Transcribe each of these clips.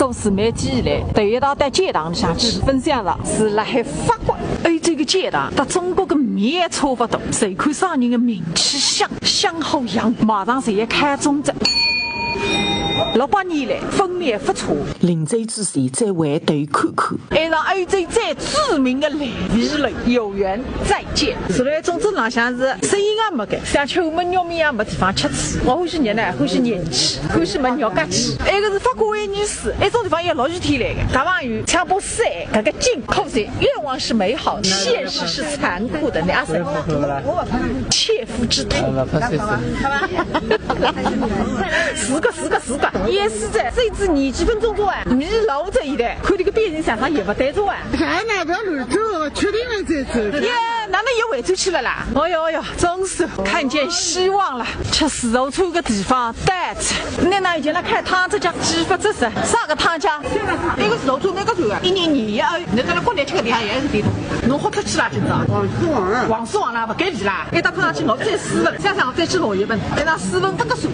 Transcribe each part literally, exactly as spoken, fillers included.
做事蛮积极嘞，头一道到教堂里向去分享了，是辣海法国。哎，这个教堂搭中国个面也差勿多，谁看啥人个名气响，响好洋，马上侪要看中哉。六百年来，分秒不差。临走之前再回头看看。还上欧洲最著名的烂尾楼，有缘再见。住辣一种镇浪向是生意也没个，想吃碗焖肉面也没地方吃吃。我欢喜热闹，欢喜人气，欢喜没肉夹气。埃个是法国威尼斯，埃种地方要落雨天来个，大朋友，抢把伞，搿个劲，可惜愿望是美好，现实是残酷的，你阿三切肤之痛。是个是个是个，也是在，甚至二十分钟左右，迷路在一带，看这个变形想上也不带走啊。哎，那不要乱走，确定了再走。耶，难道也回出去了啦？哦哟哟，总是看见希望了。吃自助餐个地方，对，那那以前来看汤这家，几不这是啥个汤家？那个自助餐那个时候啊，一年廿一，那个国内吃个地方也是地方，侬豁出去了今朝。王思王啊。王思王啦，不给力啦，一到看上去我再四分，想想我再吃老一本，那四分这个数。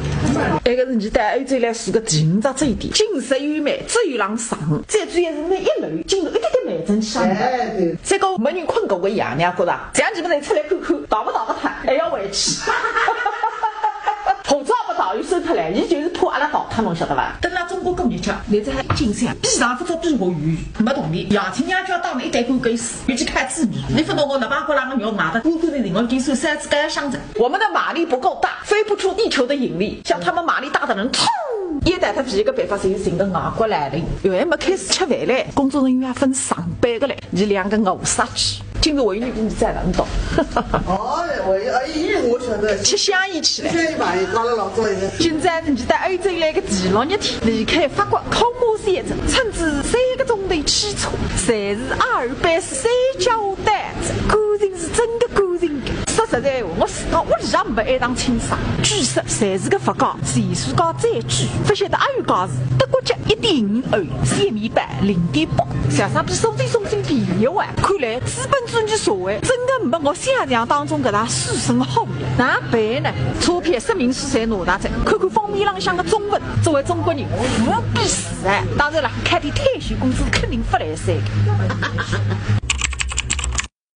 那个是你带欧洲来是个定着这一点，景色优美，只有浪上，最主要是那一楼，进入一点点美景上。哎，对。这个没人困过个夜，你要觉得，这样你们人出来看看，逃不逃得脱，还要回去。护照不逃又收脱来，伊就是怕阿拉逃脱，侬晓得伐？等了中国个日脚，来这还景象，比上不足比下有余，没动力。杨青娘就要当了一代干干死，尤其看子女，你不懂我那八个那个肉买的，干干的人我已经算三次该上的。我们的马力不够大，飞不出地球的引力，像他们马力大的人，冲！也带他皮一个办法，谁寻个外国来的，又还没开始吃饭嘞，工作人员也分上班个嘞，伊两个熬杀去。 今朝我有你给你在了，你懂？哦，我哎，因为我晓得，吃香烟去了。香烟嘛，也搞了老早一个。今朝你到欧洲来个第六日天，离开法国科摩小镇，乘仔三个钟头汽车，侪是阿尔卑斯山脚带子，干净是真个干净个。说实在话，我自家屋里向没一趟清爽，据说侪是个佛教，全世界最贵，不晓得阿有介事。德国脚一点五欧，小米版零点八。 像啥比手机送信便宜哇？看来资本主义社会真的没我想象当中搿大水深火热，哪办呢？钞票说明书侪拿大哉，看看封面浪向的中文，作为中国人无比自豪。当然了，开点退休工资肯定勿来三个。